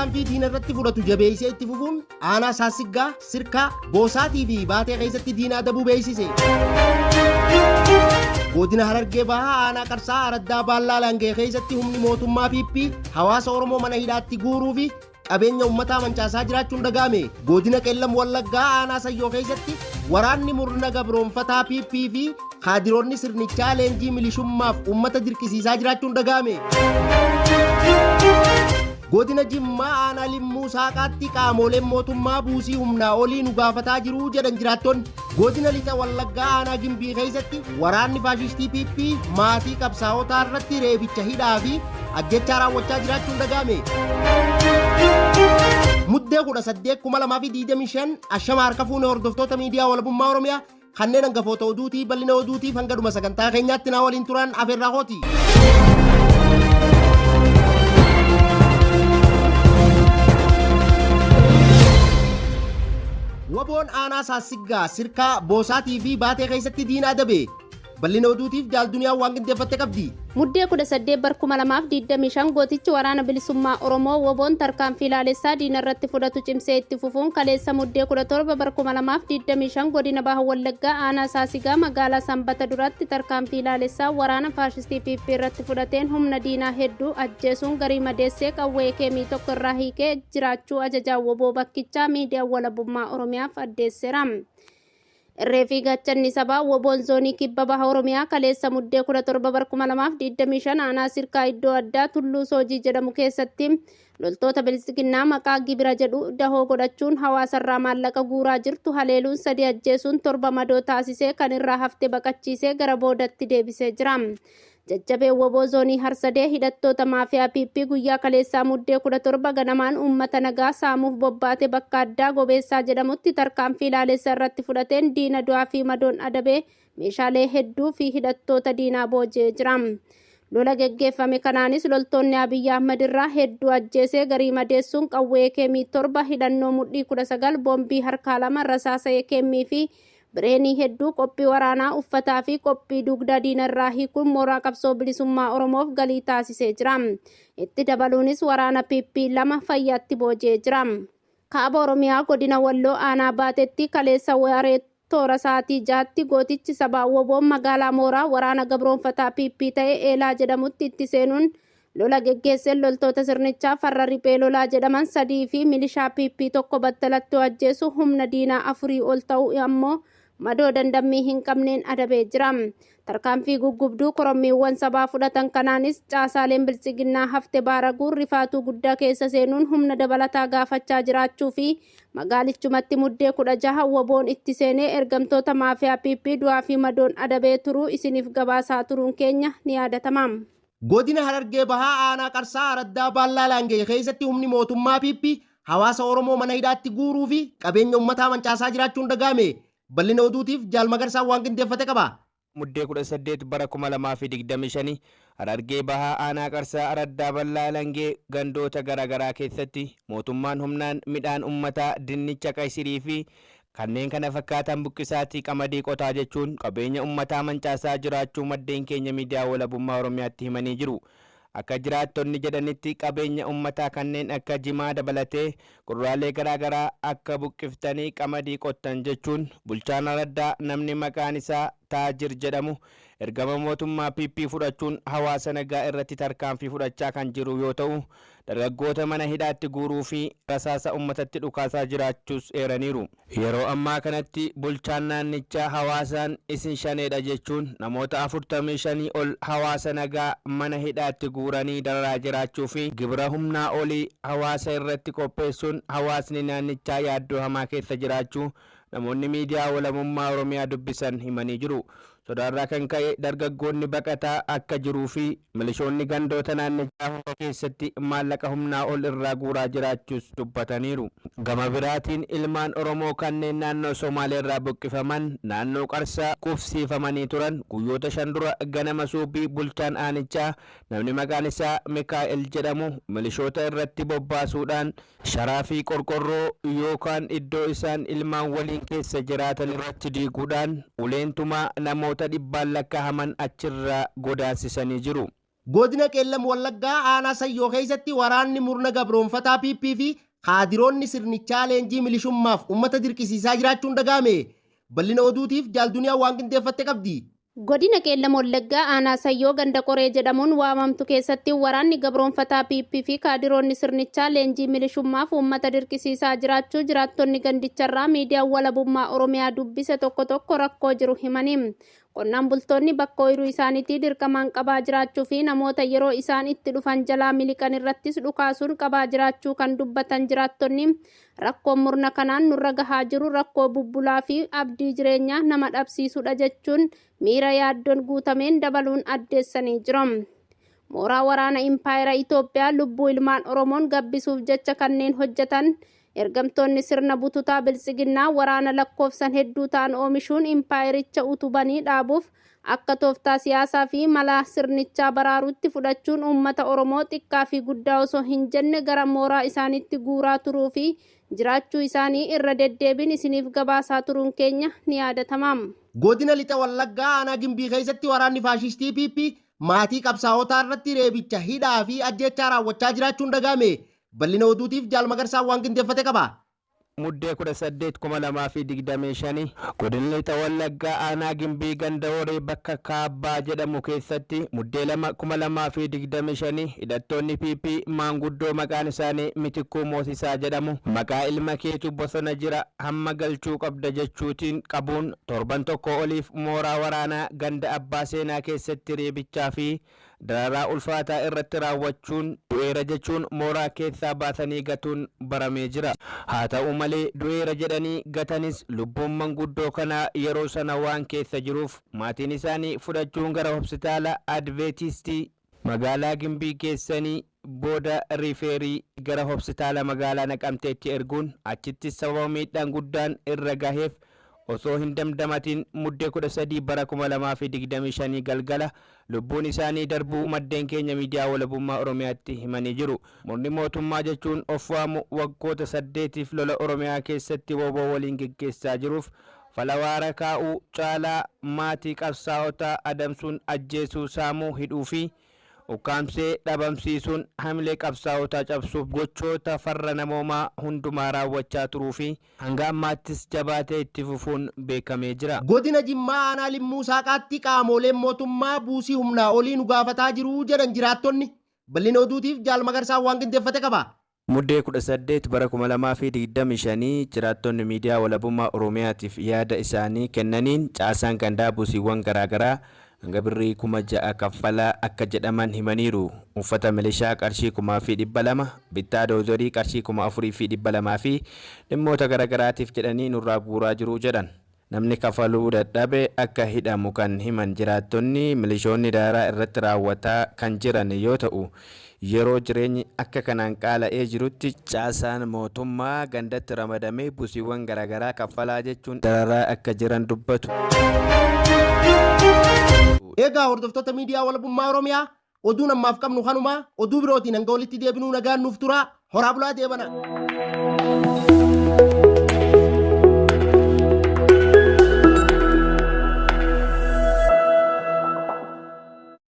tarkaanfii diina irratti fudhatu jabeessee itti fufuun aanaa Saassiggaa, Sirkaa, Boosaatii fi Baatee keessatti diina adabuu beeksise. Godina Harargee Bahaa aanaa Qarsaa Araddaa Baallaa Laangee keessatti humni mootummaa PP hawaasa Oromoo mana hidhaatti guuruu fi qabeenya uummataa mancaasaa jiraachuun dhaga'ame. Godina Qeellam Wallaggaa aanaa Sayyoo keessatti waraanni murna gabroonfataa PP fi kaadiroonni sirnichaa leenjii milishummaaf uummata dirqisiisaa jiraachuun dhaga'ame. Godina Jimmaa aanaa Limmuu Saaqaatti qaamoleen mootummaa buusii humnaa olii nu gaafataa jiru jedhan jiraattonni. Godina Lixa Wallaggaa aanaa Gimbii keessatti waraanni faashistii PP maatii qabsaa'otaa irratti reebicha hidhaa fi ajjechaa raawwachaa jiraachuun dhaga'ame. Muddee 18,2025 ashama harka fuune hordoftoota miidiyaa walabummaa Oromiyaa kanneen hangafoota oduutii bal'ina oduutiif hanga dhuma sagantaa keenyaatti naa waliin turan afeerraa kooti. Waboon aanaa Saassiggaa, Sirkaa, Boosaatii fi Baatee keessatti diina adabe. Bal'ina oduutiif jaal Duniyaan waan qindeeffatte qabdi. Muddee 18 bar 2025 gootichi waraana bilisummaa Oromoo Woboon tarkaanfii laalessaa diina irratti fudhatu cimsee itti fufuun kaleessa Muddee 17 bar 2025 godina Baha Wallaggaa aanaa Saasigaa magaalaa Sanbata Duraatti tarkaanfii laalessaa waraana faashistii PP irratti fudhateen humna diinaa hedduu ajjeesuun garii madeessee qawwee keemii tokko irraa hiikee jiraachuu ajajaan Woboo bakkichaa miidiyaa walabummaa Oromiyaaf addeesseera. Irree fi gaachanni sabaa Woboon zoonii kibba baha Oromiyaa kaleessa Muddee 17 bar 2025 aanaa Sirkaa iddoo addaa Tulluu Soojii jedhamu keessatti loltoota biltsiginnaa maqaa gibira jedhu dahoo godhachuun hawaasarraa maallaqa guuraa jirtu haleeluun sadii ajjeesuun torba madoo taasisee kan irraa hafte baqachiisee gara boodatti deebisee jira. Jajjabeen Woboo Zoonii Harsadee hidhattoota maafiyaa PP guyyaa kaleessaa Muddee 17 ganamaan uummata nagaa saamuuf bobbaate bakka addaa Gobeessaa jedhamutti tarkaanfii laalessa irratti fudhateen diina du'aa fi madoon adabee meeshaalee hedduu fi hidhattoota diinaa booji'ee jira. Lola geggeeffame kanaanis loltoonni Abiy Ahmad irraa hedduu ajjeesee garii madeessuun qawwee AKM 7 hidhannoo mudhii 19 boombii harkaa 2 rasaasa AKM fi Bireenii hedduu, qophii waraanaa, uffataa fi qophii dugdaa diina irraa hiikuun mooraa qabsoo bilisummaa Oromoof galii taasisee jira. Itti dabaluunis waraana PP 2 fayyaatti booji'ee jira. Kaaba Oromiyaa godina Walloo aanaa Baateetti kaleessa waaree toora sa'aatii 6tti gootichi sabaa Woboon magaalaa mooraa waraana gabroonfataa PP ta'e Eelaa jedhamutti itti seenuun Lola geggeesseen loltoota sirnichaa farra riphee lolaa jedhaman 3 fi milishaa PP 1 battalatti ajjeesu humna diinaa afurii ol ta'u ammoo madoo dandammii hin qabneen adabee jira. Tarkaanfii guggubduu korommiiwwan sabaa fudhatan kanaanis caasaaleen biltsiginnaa hafte baaraguun rifaatuu guddaa keessa seenuun humna dabalataa gaafachaa jiraachuu fi magaalichumatti Muddee 16 Woboon itti seenee ergamtoota maafiyaa PP du'aa fi madoon adabee turuu isiniif gabaasaa turuun keenya ni yaadatama. Godina Harargee Bahaa aanaa Qarsaa araddaa Baallaa Laangee keessatti humni mootummaa PP hawaasa Oromoo mana hidhaatti guuruu fi qabeenya uummataa mancaasaa jiraachuun dhaga'ame. Bal'ina oduutiif Jaal Magarsaan waan qindeeffate qaba. Muddee 18 bara 2025 Harargee Bahaa aanaa Qarsaa araddaa Ballaa Langee gandoota garaagaraa keessatti mootummaan humnaan midhaan uummataa dinnicha qaysirii fi kanneen kana fakkaatan buqqisaatii qamadii qotaa jechuun qabeenya uummataa mancaasaa jiraachuu maddeen keenya miidiyaa walabummaa Oromiyaatti himanii jiru. Akka jiraattonni jedhanitti qabeenya uummataa kanneen akka jimaa dabalatee kuduraalee garaagaraa akka buqqiftanii qamadii qottan jechuun bulchaan araddaa namni maqaan isaa Taajir jedhamu ergama mootummaa PP fudhachuun hawaasa nagaa irratti tarkaanfii fudhachaa kan jiru yoo ta'u, dargaggoota mana hidhaatti guuruu fi rasaasa uummatatti dhukaasaa jiraachuus eeraniiru. Yeroo ammaa kanatti bulchaan naannichaa hawaasaan isin shaneedha jechuun namoota 45 ol hawaasa nagaa mana hidhaatti guuranii dararaa jiraachuu fi gibira humnaa olii hawaasa irratti qopheessuun hawaasni naannichaa yaaddoo hamaa keessa jiraachuu namoonni miidiyaa walabummaa Oromiyaa dubbisan himanii jiru. Sodaarraa kan ka'e dargaggoonni baqataa akka jiruu fi milishoonni gandoota naannichaa hunda keessatti maallaqa humnaa ol irraa guuraa jiraachuus dubbataniiru. Gama biraatiin ilmaan Oromoo kanneen naannoo Somaaleerraa buqqifaman naannoo Qarsaa qubsiifamanii turan guyyoota 5 dura ganama suubii bulchaan aanichaa namni maqaan isaa Mikaa'el jedhamu milishoota irratti bobbaasuudhaan Sharaa fi qorqorroo yookaan iddoo isaan ilmaan waliin keessa jiraatan irratti diiguudhaan uleen tumaa namoota dhibbaan lakkaa'aman achirraa godaansisanii jiru. Godina Qeellam Wallaggaa aanaa Sayyoo keessatti waraanni murna gabroonfataa PP fi kaadiroonni sirnichaa leenjii milishummaaf uummata dirqisiisaa jiraachuun dhaga'ame. Bal'ina oduutiif Jaalduniyaa waan qindeeffatte qabdi. Godina Qeellam Wallaggaa aanaa Sayyoo ganda qoree jedhamuun waamamtu keessatti waraanni gabroonfataa PP fi kaadiroonni sirnichaa leenjii milishummaaf uummata dirqisiisaa jiraachuu jiraattonni gandicharraa miidiyaan walabummaa Oromiyaa dubbise tokko tokko rakkoo jiru himanii. Qonnaan bultoonni bakka ooyiruu isaaniitii dirqamaan qabaa jiraachuu fi namoota yeroo isaan itti dhufan jalaa miliqan irrattis dhukaasuun qabaa jiraachuu kan dubbatan jiraattonni, rakkoon murna kanaan nurra gahaa jiru rakkoo bubbulaa fi abdii jireenyaa nama dhabsiisudha jechuun miira yaaddoon guutameen dabaluun addeessanii jiru. Mooraa waraana Impaayera Itoophiyaa lubbuu ilmaan Oromoon gabbisuuf jecha kanneen hojjetan ergamtoonni sirna bututaa biltsiginnaa waraana lakkoofsan hedduu ta'an oomishuun impaayericha utubanii dhaabuuf akka tooftaa siyaasaa fi mala sirnichaa baraaruutti fudhachuun uummata Oromoo xiqqaa fi guddaa osoo hin jenne gara mooraa isaaniitti guuraa turuu fi jiraachuu isaanii irra deddeebiin isiniif gabaasaa turuun keenya ni yaadatama. Godina Lixa Wallaggaa aanaa Gimbii keessatti waraanni faashistii PP maatii qabsaa'otaa irratti reebicha, hidhaa fi ajjeechaa raawwachaa jiraachuun dhaga'ame. Bal'ina oduutiif Jaal Magarsaan waan qindeeffate qaba. Muddee 18,2025 godina Lixa Wallaggaa aanaa Gimbii ganda Horee bakka Kaabbaa jedhamu keessatti Muddee 2,2025 hidhattoonni PP maanguddoo maqaan isaanii Mitikkuu Moosisaa jedhamu maqaa ilma keetu bosona jira hamma galchuu qabda jechuutiin qabuun torban tokko oliif mooraa waraanaa ganda Abbaa Seenaa keessatti reebichaa fi dararaa ulfaataa irratti raawwachuun du'eera jechuun mooraa keessaa baasanii gatuun baramee jira. Haa ta'u malee, du'eera jedhanii gatanis lubbuun manguddoo kanaa yeroo sana waan keessa jiruuf maatiin isaanii fudhachuun gara hospitaala Adveetistii magaalaa Gimbii geessanii booda riifeerii gara hospitaala magaalaa Naqamteetti erguun achittis sababa miidhaan guddaan irra gaheef osoo hin damdamatiin Muddee 13 bara 2025 galgala lubbuun isaanii darbuu maddeen keenya miidiyaa walabummaa Oromiyaatti himanii jiru. Murni mootummaa jechuun of waamu waggoota 8f lola Oromiyaa keessatti wbo waliin geggeessaa jiruuf fala waara kaa'uu caalaa maatii qabsaa'otaa adamsuun ajjeesuu, saamuu, hidhuu fi ukkaamsee dhabamsiisuun hamilee qabsaa'otaa cabsuuf gochoota farra namoomaa hundumaa raawwachaa turuu fi hanga ammaattis jabaatee itti fufuun beekamee jira. Godina Jimmaa aanaa Limmuu Saaqaatti qaamooleen mootummaa buusii humnaa olii nu gaafataa jiru jedhan jiraattonni. Bal'ina oduutiif Jaal Magarsaan waan qindeeffate qaba. Muddee 18 bara 2025 jiraattonni miidiyaa walabummaa Oromiyaatiif yaada isaanii kennaniin caasaan gandaa buusiiwwan garaagaraa hanga birrii 6,000 kaffalaa akka jedhaman himaniiru. Uffata milishaa qarshii 6,200, bittaa doozorii qarshii 4,200 fi dhimmoota garaagaraatiif jedhanii nurraa guuraa jiru jedhan. Namni kafaluu dadhabe akka hidhamu kan himan jiraattonni, milishoonni dararaa irratti raawwataa kan jiran yoo ta'u, yeroo jireenyi akka kanaan qaala'ee jirutti caasaan mootummaa gandatti ramadamee busiiwwan garaagaraa kaffalaa jechuun dararaa akka jiran dubbatu. Egaa hordoftoota miidiyaa walabummaa Oromiyaa, oduun ammaaf qabnu kanuma. Oduu birootiin hanga walitti deebinuu nagaan nuuf turaa, horaa bulaa, deebana.